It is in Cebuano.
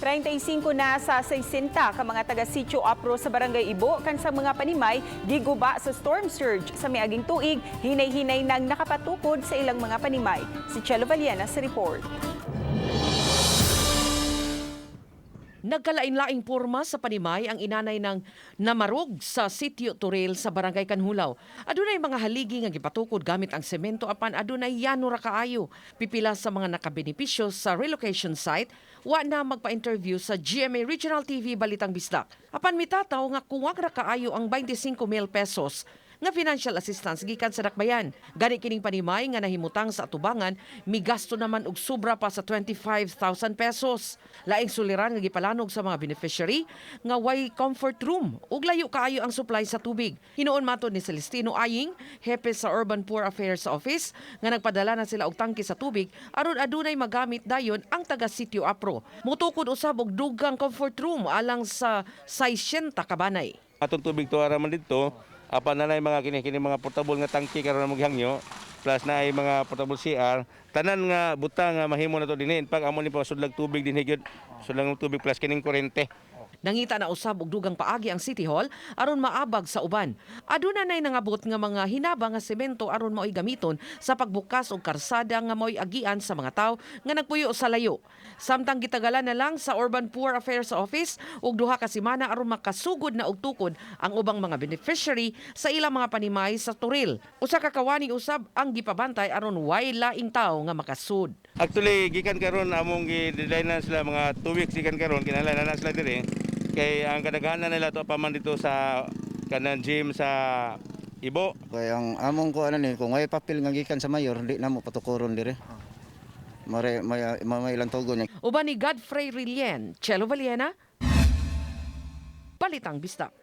35 na sa 60 ka mga taga Sitio Apro sa Barangay Ibo kan sa mga panimay giguba sa storm surge sa miaging tuig, hinay-hinay nang nakapatukod sa ilang mga panimay. Si Chelo Valiena sa report. Nagkalain-laing porma sa panimay ang inanay ng namarog sa Sitio Turel sa Barangay Canjulao. Adunay mga haligi nga gipatukod gamit ang semento apan adunay yano ra kaayo. Pipila sa mga nakabenepisyo sa relocation site wa na magpa-interview sa GMA Regional TV Balitang Bisdak. Apan mitataw nga kuwang ra kaayo ang 25 mil pesos nga financial assistance gikan sa dakbayan. Gani kining panimay nga nahimutang sa atubangan, migasto naman og sobra pa sa 25,000 pesos. Laing suliran nga gipalanog sa mga beneficiary nga way comfort room ug layo kaayo ang supply sa tubig. Hinuon matod ni Celestino Aying, hepe sa Urban Poor Affairs Office, nga nagpadala na sila og tangke sa tubig aron adunay magamit dayon ang taga Sitio Apro. Mutukod usab og dugang comfort room alang sa 600 ka banay. Atong tubig to ara man didto, apan na mga kini kini mga portable nga tangki karon mo gihangyo, plus na ay mga portable CR, tanan nga butang nga mahimo na to dinhi. Pag amo ni pa sudlag tubig dinhi gyud, sudlag ng tubig plus kining kuryente. Nangita na usab og dugang paagi ang City Hall aron maabag sa uban. Aduna nay nangabot nga mga hinaba nga semento aron mao'y gamiton sa pagbukas og karsada nga mao'y agian sa mga tawo nga nagpuyo sa layo. Samtang gitagalan na lang sa Urban Poor Affairs Office og 2 ka semana aron makasugod na og tukod ang ubang mga beneficiary sa ilang mga panimay sa Turil. Usa ka kawani usab ang gipabantay aron way laing tawo nga makasud. Actually, gikan karon among gi-deadline na sila mga 2 weeks gikan karon, kinahanglan na sila diri kay ang kadaghanan nila to pa man dito sa kanang gym sa Ibo. Kaya ang among ko ano ni, kung may papel nga gikan sa mayor, di na mo patukuron dire. Mare may may ilang tugon niya. Uban ni Godfrey Rilien, Chelo Valiena, Balitang Bisdak.